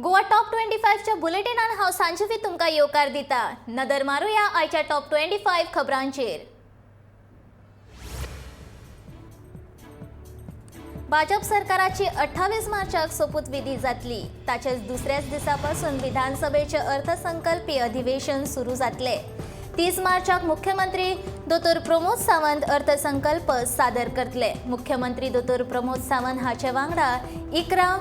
Goa top 25च्या बुलेटिनान हांव सांजवी तुमकां येवकार दिता. नदर मारुया आयच्या टॉप 25 खबरांचेर. भाजप सरकाराची 28 मार्चाक सोपूतविधी जातली. ताचेच दुसऱ्याच दिसा पासून विधानसभेचे अर्थसंकल्पी अधिवेशन सुरू जातले. 30 मार्चाक मुख्यमंत्री दोतोर प्रमोद सावंत अर्थसंकल्प सादर करतले. मुख्यमंत्री दोतोर प्रमोद सावंत हाचे वांगडा 11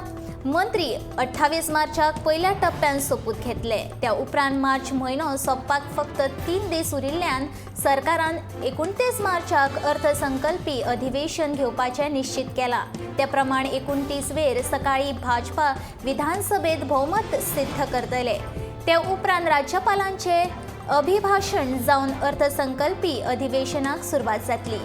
मंत्री 28 मार्चाक पयल्या टप्प्यान सोपूत घेतले. त्या उपरांत मार्च म्हयनो सोंपपाक फक्त 3 दीस उरिल्ल्यान सरकारान 29 मार्चाक अर्थसंकल्पी अधिवेशन घेवपाचें निश्चित केलां. ते प्रमाण 29 वेर सकाळी भाजपा विधानसभेत भोवमत सिद्ध करतले. ते उपरांत राज्यपालांचे अभिभाशण जावन अर्थसंकल्पी अधिवेशनाक सुरवात जातली.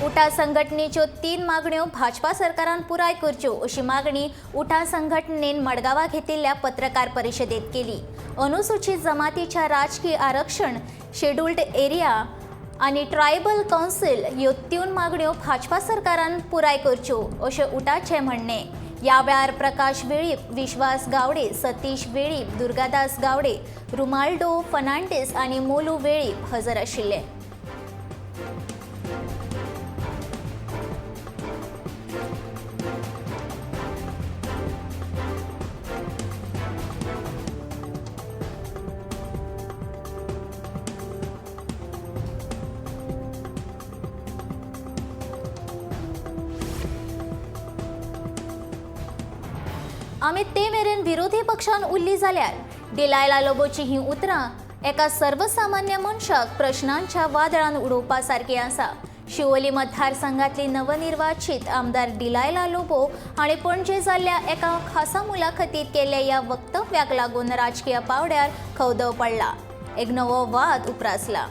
उटा संघटनेच्यो 3 मागण्यो भाजपा सरकारान पुराय करच्यो अशी मागणी उटा संघटनेन मडगांवा घेतिल्ल्या पत्रकार परिशदेत केली. अनुसूचित जमातीच्या राजकीय आरक्षण, शेड्युल्ड एरिया आनी ट्रायबल कावन्सील ह्यो 3 मागण्यो भाजपा सरकारान पुराय करच्यो अशें उटाचें म्हणणें. ह्या वेळार प्रकाश वेळीप, विश्वास गावडे, सतीश वेळीप, दुर्गादास गावडे, रुमाल्डो फर्नांडीस आनी मोलू वेळीप हजर आशिल्ले. आमी ते मेरेन विरोधी पक्षान उरली जाल्यार डिलायला लोबोची ही उतरां एका सर्वसामान्य मनशाक प्रश्नांच्या वादळान उडोवपा सारकी आसा. शिवोली मतदारसंघातली नवनिर्वाचित आमदार डिलायला लोबो हांणी पणजे जाल्ल्या एका खासा मुलाखतीत केल्ल्या ह्या वक्तव्याक लागून राजकीय पावड्यार खवदळ पडला. एक नवो वाद उप्रासला.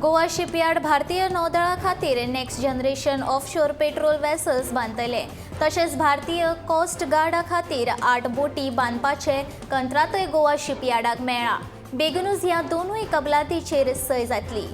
गोवा शिपयार्ड भारतीय नौदळा खातीर next generation offshore patrol vessels बांदतले. तशेंच भारतीय कोस्ट गार्डा खातीर 8 बोटी बांदपाचे कंत्रातय गोवा शिपयार्डाक मेळ्ळा. बेगीनूच ह्या दोनूय कबलातीचेर सय जातली.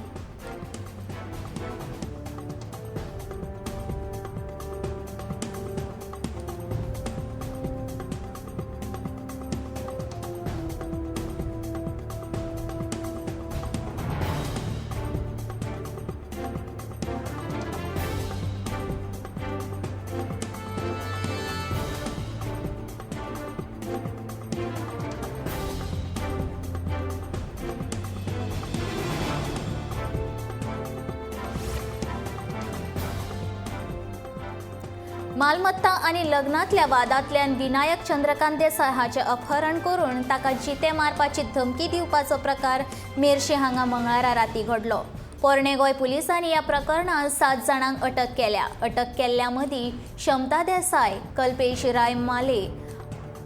मालमत्ता आनी लग्नांतल्या वादांतल्यान विनायक चंद्रकांत देसाय हाचें अपहरण करून ताका जिते मारपाची धमकी दिवपाचो प्रकार मेरशे हांगा मंगळारा राती घडलो. पोरणे गोंय पुलिसांनी ह्या प्रकरणांत 7 जाणांक अटक केल्या. अटक केल्ल्या मदीं क्षमता देसाय, कल्पेश राय माले,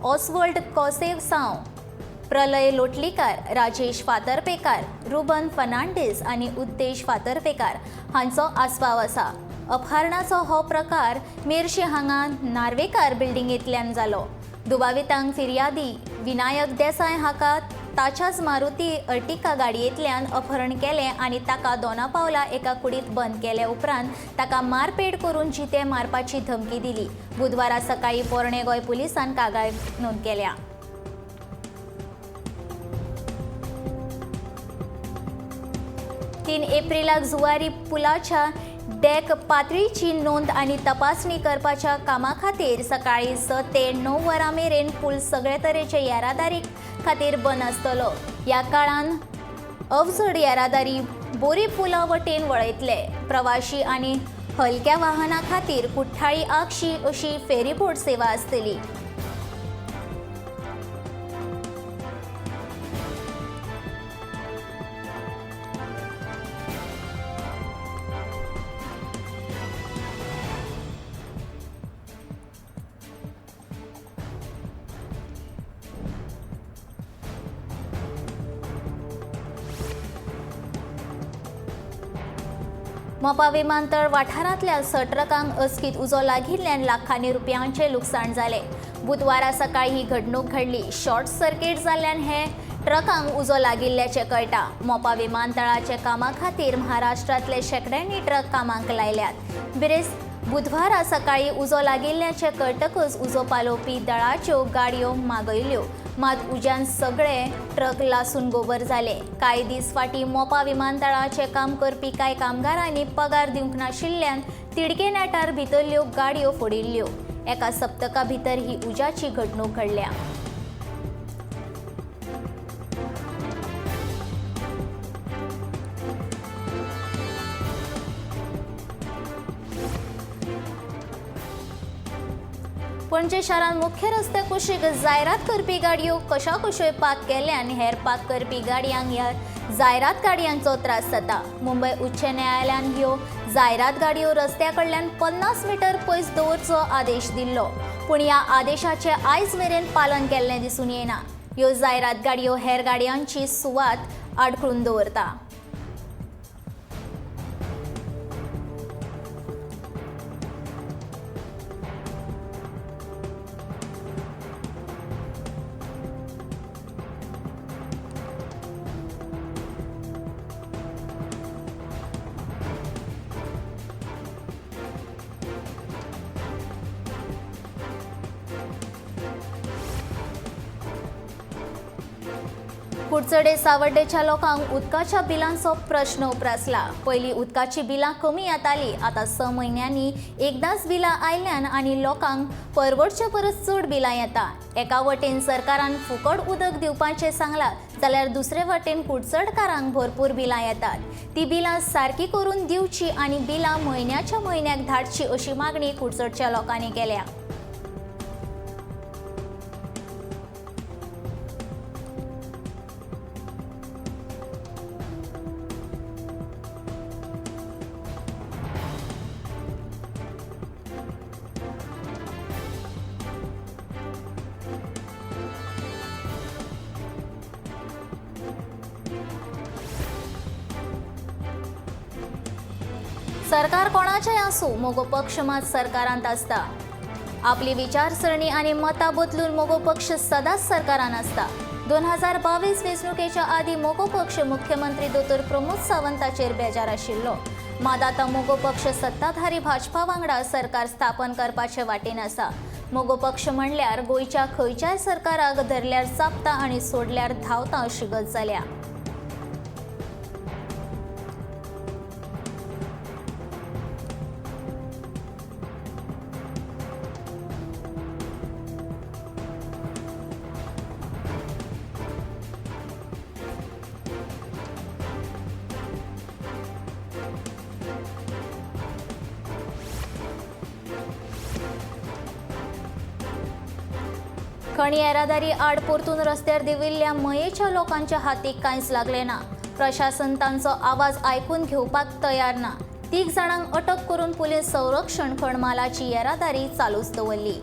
ऑस्वल्ड कोसेसांव, प्रलय लोटलीकार, राजेश फातर्पेकार, रुबन फर्नांडीस आनी उद्देश फातर्पेकार हांचो आस्पाव आसा. अपहरणाचो हो प्रकार मेरशे हांगा नार्वेकार बिल्डिंगेंतल्यान जालो. दुबावितांक फिर्यादी विनायक देसाय हाका ताच्याच मारुती अर्टिका गाडयेंतल्यान अपहरण केलें आनी ताका दोना पावला एका कुडींत बंद केले उपरांत ताका मारपेट करून जिते मारपाची धमकी दिली. बुधवारा सकाळीं पोरणे गोंय पुलिसान कागाळ नोंद केल्या. 3 एप्रिलाक जुवारी पुलाच्या डेक पातळीची नोंद आनी तपासणी करपाच्या कामा खातीर सकाळीं 6 ते 9 वरां मेरेन पूल सगळे तरेचे येरादारी खातीर बंद आसतलो. ह्या काळान अवजड येरादारी बोरी पुला वटेन वळयतले. प्रवाशी आनी हलक्या वाहना खातीर कुठ्ठाळी आगशी अशी फेरीबोट सेवा आसतली. मोपा विमानतळ वाठारांतल्या 6 ट्रकांक अचकीत उजो लागिल्ल्यान लाखांनी रुपयांचें लुकसाण जालें. बुधवारा सकाळी ही घडणूक घडली. शॉर्ट सर्किट जाल्ल्यान हे ट्रकांक उजो लागिल्ल्याचें कळटा. मोपा विमानतळाच्या कामा खातीर महाराष्ट्रांतले शेंकड्यांनी ट्रक कामाक लायल्यात. बुधवारा सकाळी उजो लागिल्ल्याचें कळटकच उजो पालोवपी दळाच्यो गाडयो मागयल्यो, मात उज्यान सगळे ट्रक लासून गोबर जाले. कांय दीस फाटीं मोपा विमानतळाचें काम करपी कांय कामगारांनी पगार दिवंक नाशिल्ल्यान तिडके नेटार भितरल्यो गाडयो फोडिल्ल्यो. एका सप्तका भितर ही उज्याची घडणूक घडल्या. पणजे शारांत मुख्य रस्त्या कुशीक जायरात करपी गाडयो कशा कश्योय पार्क केल्यान हेर पार्क करपी गाडयांक ह्या जायरात गाडयांचो त्रास जाता. मुंबय उच्च न्यायालयान ह्यो जायरात गाडयो रस्त्या कडल्यान 50 मिटर पयस दवरचो आदेश दिल्लो, पूण ह्या आदेशाचें आयज मेरेन पालन केल्लें दिसून येना. ह्यो जायरात गाडयो हेर गाडयांची सुवात आडखळून दवरता. कुडचडे सावर्डेच्या लोकांक उदकाच्या बिलांचो प्रश्न उप्रासला. पयलीं उदकाची बिलां कमी येताली, आतां 6 म्हयन्यांनी एकदांच बिलां आयल्यान आनी लोकांक परवडचे परस चड बिलां येता. एका वटेन सरकारान फुकट उदक दिवपाचें सांगलां, जाल्यार दुसरे वटेन कुडचडकारांक भरपूर बिलां येतात. ती बिलां सारकी करून दिवची आनी बिलां म्हयन्याच्या म्हयन्याक धाडची अशी मागणी कुडचडच्या लोकांनी केल्या. सरकार कोणाचें आसूं, मगो पक्ष मात सरकारांत आसता. आपली विचारसरणी आनी मतां बदलून मगो पक्ष सदांच सरकारान आसता. 2022 वेंचणुकेच्या आदीं मगो पक्ष मुख्यमंत्री दोतोर प्रमोद सावंताचेर बेजार आशिल्लो, मात आतां मगो पक्ष सत्ताधारी भाजपा वांगडा सरकार स्थापन करपाचे वाटेन आसा. मगो पक्ष म्हणल्यार गोंयच्या खंयच्याय सरकाराक धरल्यार चापता आनी सोडल्यार धांवता अशी गत जाल्या. खणी येरादारी आड परतून रस्त्यार देंविल्ल्या मयेच्या लोकांच्या हातीक कांयच लागलें ना. प्रशासन तांचो आवाज आयकून घेवपाक तयार ना. 3 जाणांक अटक करून पुलीस संरक्षण खणमालाची येरादारी चालूच दवरली.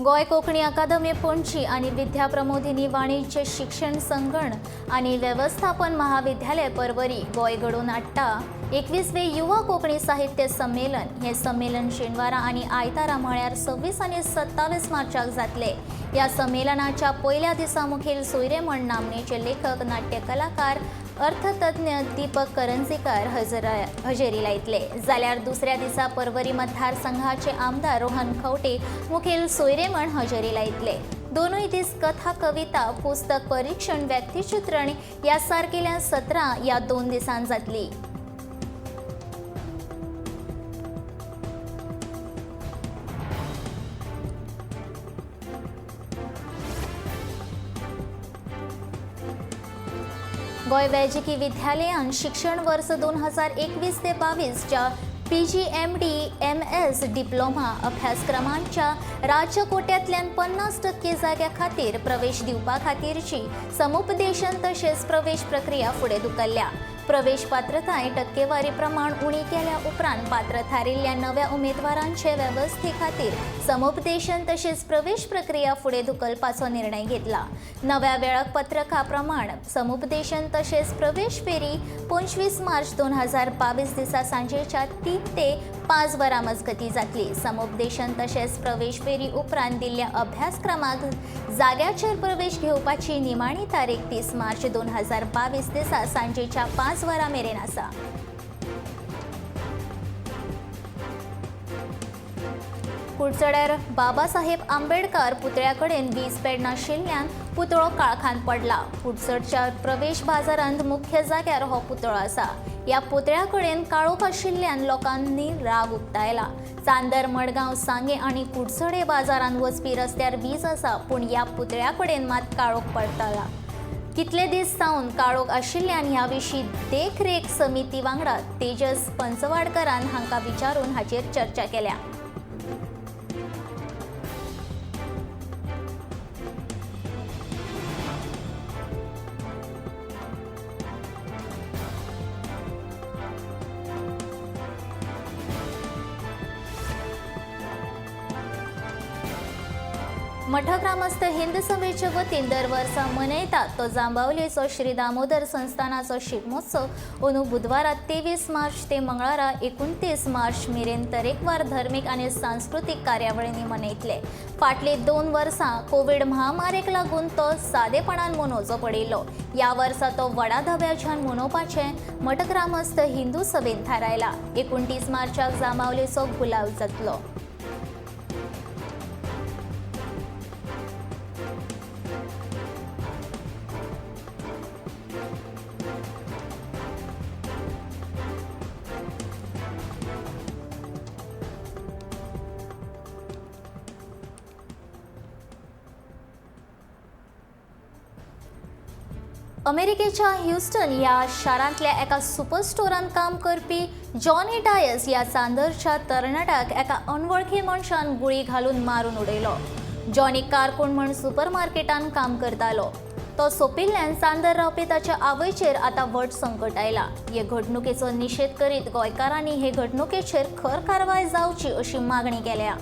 गोंय कोंकणी अकादमी पणजी आनी विद्या प्रमोदिनी वाणिज्य शिक्षण संगण आनी वेवस्थापन महाविद्यालय परवरी गोंय घडोवन हाडटा 21वें युवा कोंकणी साहित्य संमेलन. हें संमेलन शेनवारा आनी आयतारा म्हळ्यार 26 आनी 27 मार्चाक जातलें. ह्या संमेलनाच्या पयल्या दिसा मुखेल सोयरे म्हण नामनेचे लेखक, नाट्य कलाकार, अर्थतज्ञ दीपक करंजीकर हजेरी लायतले. जाल्यार दुसऱ्या दिसा परवरी मतदारसंघाचे आमदार रोहन खंवटे मुखेल सोयरे म्हण हजेरी लायतले. दोनूय दीस कथा, कविता, पुस्तक परिक्षण, व्यक्तिचित्रण ह्या सारकेल्या सत्रां ह्या 2 दिसांत जातली. गोंय वैजकी विद्यालयान शिक्षण वर्स 2021 ते 22च्या PGMD MS diploma अभ्यासक्रमांच्या राज्य कोट्यांतल्यान 50% जाग्या खातीर प्रवेश दिवपा खातीरची समुपदेशन तशेंच प्रवेश प्रक्रिया फुडें धुकल्ल्या. प्रवेश पात्रताय टक्केवारी प्रमाण उणी केल्या उपरांत पात्र थारिल्ल्या नव्या उमेदवारांचे वेवस्थे खातीर समुपदेशन तशेंच प्रवेश प्रक्रिया फुडें धुकलपाचो निर्णय घेतला. नव्या वेळापत्रका प्रमाण समुपदेशन तशेंच प्रवेश फेरी 25 मार्च 2022 दिसा सांजेच्या 3 ते 5 वरां मजगतीं जातली. समुपदेशन तशेंच प्रवेश फेरी उपरांत दिल्ल्या अभ्यासक्रमाक जाग्याचेर प्रवेश घेवपाची निमाणी तारीख 30 मार्च 2022 दिसा सांजेच्या 5 वरां मेरेन आसा. कुडचड्यार बाबासाहेब आंबेडकर पुतळ्या कडेन वीज पेड नाशिल्ल्यान पुतळो काळखांत पडला. कुडचडच्या प्रवेश बाजारांत मुख्य जाग्यार हो पुतळो आसा. ह्या पुतळ्या कडेन काळोख आशिल्ल्यान लोकांनी राग उक्तायला. चांदर, मडगांव, सांगें आनी कुडचडे बाजारांत वचपी रस्त्यार वीज आसा, पूण ह्या पुतळ्या कडेन मात काळोख पडटला. कितले दीस सावन काळोख आशिल्ल्यान ह्या विशीं देखरेख समिती वांगडा तेजस पंचवाडकरान हांकां विचारून हाचेर चर्चा केल्या. मठग्रामस्थ हिंद सभेचे वतीन दर वर्सा मनयतात तो जांबावलेचो श्री दामोदर संस्थानाचो शिगमोत्सव अंदू बुधवारा 23 मार्च ते मंगळारा 29 मार्च मेरेन तरेकवार धर्मीक आनी सांस्कृतीक कार्यावळींनी मनयतले. फाटली 2 वर्सां कोवीड महामारीक लागून तो सादेपणान मनोवचो पडिल्लो. ह्या वर्सा तो व्हडा धब्याच्यान मनोवपाचें मठग्रामस्थ हिंदू सभेन थारायला. 29 मार्चाक जांबावलेचो गुलाव जातलो. अमेरिकेच्या ह्युस्टन ह्या शारांतल्या एका सुपरस्टोरांत काम करपी जॉनी डायस ह्या चांदरच्या तरणाट्याक एका अनवळखी मनशान गुळी घालून मारून उडयलो. जॉनी कारकून म्हण सुपरमार्केटान काम करतालो. तो सोंपिल्ल्यान चांदर रावपी ताच्या आवयचेर आतां व्हड संकट आयला. हे घडणुकेचो निशेध करीत गोंयकारांनी हे घडणुकेचेर खर कारवाय जावची अशी मागणी केल्या.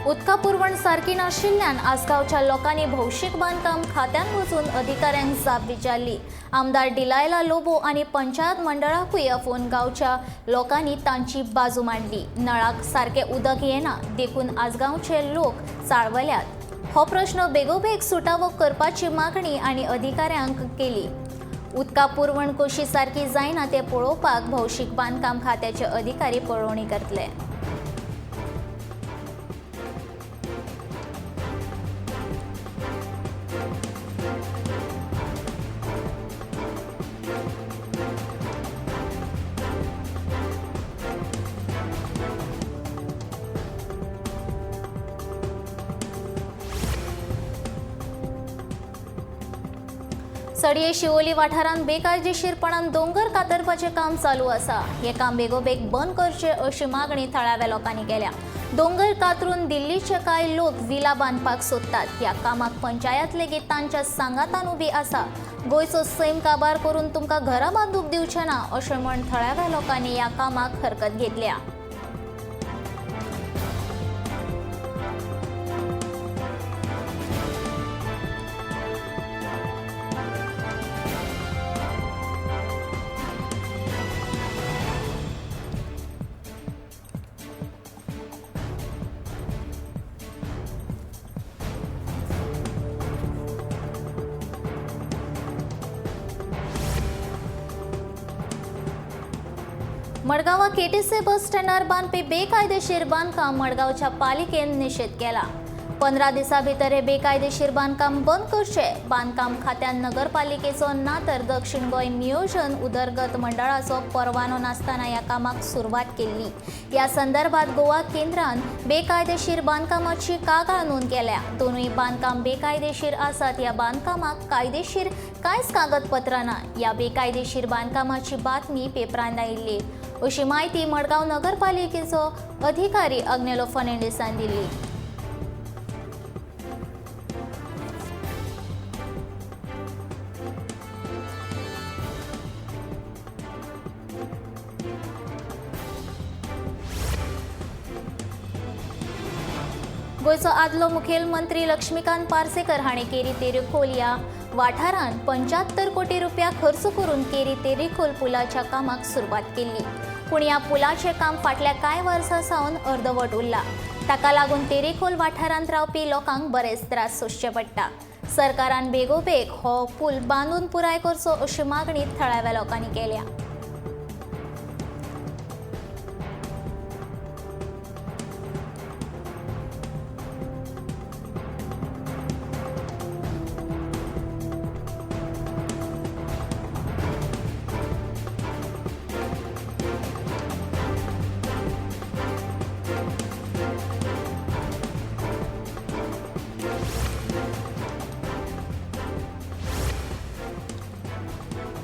उदका पुरवण सारकी नाशिल्ल्यान आसगांवच्या लोकांनी भौशीक बांदकाम खात्यांत वचून अधिकाऱ्यांक जाप विचारली. आमदार डिलायला लोबो आनी पंचायत मंडळाकूय आफोवन गांवच्या लोकांनी तांची बाजू मांडली. नळाक सारकें उदक येना देखून आसगांवचे लोक चाळवल्यात. हो प्रश्न बेगोबेग सुटावो करपाची मागणी आनी अधिकाऱ्यांक केली. उदका पुरवण कशी सारकी जायना तें पळोवपाक भौशीक बांदकाम खात्याचे अधिकारी पळोवणी करतले. सडये शिवोली वाठारांत बेकायदेशीरपणान दोंगर कातरपाचें काम चालू आसा. हें काम बेगोबेग बंद करचें अशी मागणी थळाव्या लोकांनी केल्या. दोंगर कातरून दिल्लीचे कांय लोक विला बांदपाक सोदतात. ह्या कामाक पंचायत लेगीत तांच्या सांगातान उबी आसा. गोंयचो सैम काबार करून तुमकां घरां बांदूंक दिवचें ना अशें म्हण थळाव्या लोकांनी ह्या कामाक हरकत घेतल्या. मडगांवां केटीसी बस स्टँडार बांदपी बेकायदेशीर बांदकाम मडगांवच्या पालिकेन निशेध केला। 15 दिसां भितर हे बेकायदेशीर बांदकाम बंद करचें। बांदकाम खात्यान नगरपालिकेचो ना तर दक्षिण गोंय नियोजन उदरगत मंडळाचो परवानो नासतना ह्या कामाक सुरवात केल्ली। ह्या संदर्भात गोवा केंद्रान बेकायदेशीर बांदकामाची कागाळ नोंद केल्या। दोनूय बांदकाम बेकायदेशीर आसात। ह्या बांदकामाक कायदेशीर कांयच कागदपत्रां ना। ह्या बेकायदेशीर बांदकामाची बातमी पेपरांत आयिल्ली अशी माहिती मडगांव नगरपालिकेचो अधिकारी अग्नेलो फर्नांडीसान दिली। गोंयचो आदलो मुखेलमंत्री लक्ष्मीकांत पार्सेकर हाणें केरी तेरेखोल ह्या वाठारांत 75 कोटी रुपया खर्च करून केरी तेरेखोल पुलाच्या कामाक सुरवात केल्ली। पूण ह्या पुलाचें काम फाटल्या कांय वर्सां सावन अर्दवट उरलां। ताका लागून तेरेखोल वाठारांत रावपी लोकांक बरेच त्रास सोंसचे पडटा। सरकारान बेगोबेग हो पूल बांदून पुराय करचो अशी मागणी थळाव्या लोकांनी केल्या।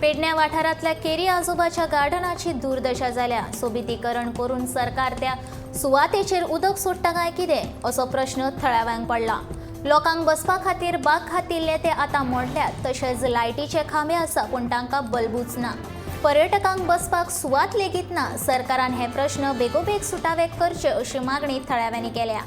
पेडण्या वाठारांतल्या केरी आजोबाच्या गार्डनाची दुर्दशा जाल्या। सोबितीकरण करून सरकार त्या सुवातेचेर उदक सोडटा काय कितें असो प्रश्न थळाव्यांक पडला। लोकांक बसपा खातीर बाग घातिल्ले ते आतां मोडल्यात। तशेंच लायटीचे खांबे आसा पूण तांकां बल्बूच ना। पर्यटकांक बसपाक सुवात लेगीत ना। सरकारान हे प्रश्न बेगोबेग सुटावे करचे अशी मागणी थळाव्यांनी केल्या।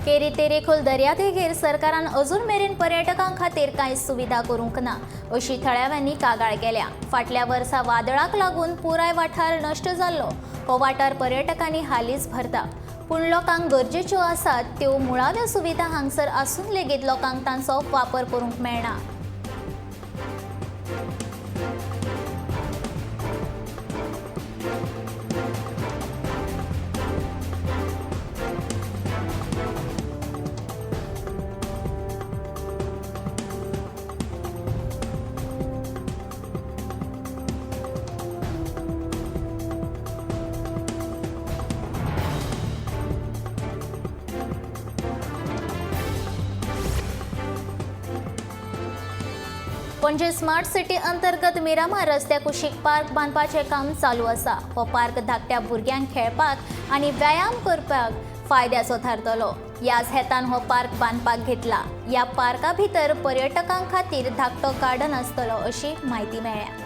केरी तेरेखोल दर्यादेगेर सरकारान अजून मेरेन पर्यटकां खातीर कांय सुविधा करूंक ना अशी थळाव्यांनी कागाळ केल्या। फाटल्या वर्सा वादळाक लागून पुराय वाठार नश्ट जाल्लो। हो वाठार पर्यटकांनी हालींच भरता पूण लोकांक गरजेच्यो आसात त्यो मुळाव्यो सुविधा हांगसर आसून लेगीत लोकांक तांचो वापर करूंक मेळना। पणजे स्मार्ट सिटी अंतर्गत मिरामार रस्त्या कुशीक पार्क बांदपाचें काम चालू आसा। हो पार्क धाकट्या भुरग्यांक खेळपाक आनी व्यायाम करपाक फायद्याचो थारतलो। ह्याच हेतान हो पार्क बांदपाक घेतला। ह्या पार्का भितर पर्यटकां खातीर धाकटो गार्डन आसतलो अशी म्हायती मेळ्ळ्या।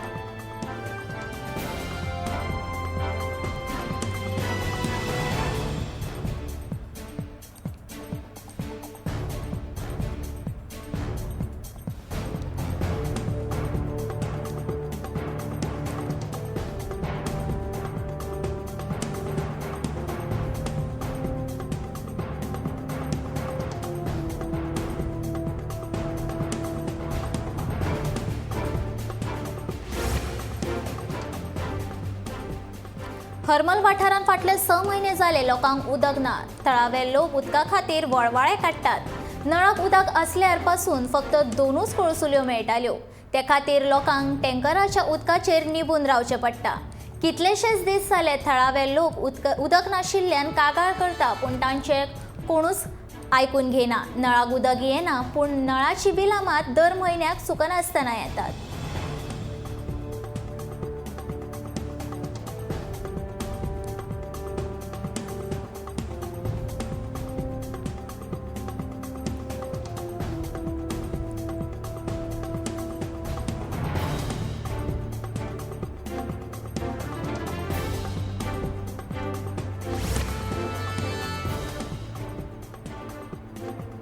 हरमल वाठारांत फाटले 6 म्हयने जाले लोकांक उदक ना। थळावे लोक उदका खातीर वळवाळे काडटात। नळाक उदक आसल्यार पासून फक्त 2च कळसुल्यो मेळटाल्यो। ते खातीर लोकांक टँकराच्या उदकाचेर निबून रावचें पडटा। कितलेशेच दीस जाले थळावे लोक उदक नाशिल्ल्यान कागाळ करता पूण तांचे कोणूच आयकून घेना। नळाक उदक येना पूण नळाची बिलां मात दर म्हयन्याक चुकनासतना येतात।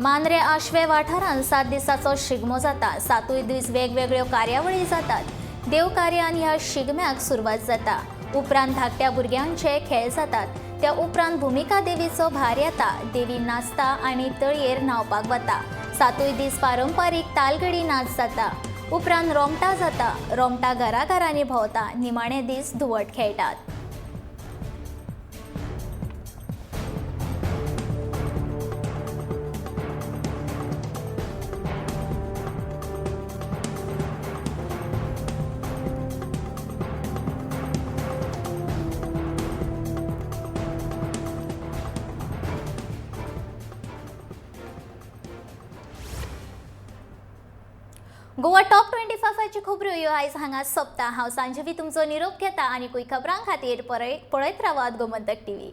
मांद्रे आश्वे वाठारांत 7 दिसाचो शिगमो जाता. 7 दीस वेगवेगळ्यो कार्यावळी जातात. देवकार्यान ह्या शिगम्याक सुरवात जाता. उपरांत धाकट्या भुरग्यांचे खेळ जातात. त्या उपरांत भुमिका देवीचो भार येता. देवी नाचता आनी तळयेर न्हांवपाक वता. 7 दीस पारंपारीक तालगडी नाच जाता. उपरांत रोमटा जाता. रोमटा घराघरांनी भोंवता. निमाणे दीस धुवट खेळटात. गोवा टॉप 25ची खबरो ह्यो आयज हांगा सोंपता. हांव सांजवी तुमचो निरोप घेता आनी खबरां खातीर पळयत रावात गोमंतक टीव्ही.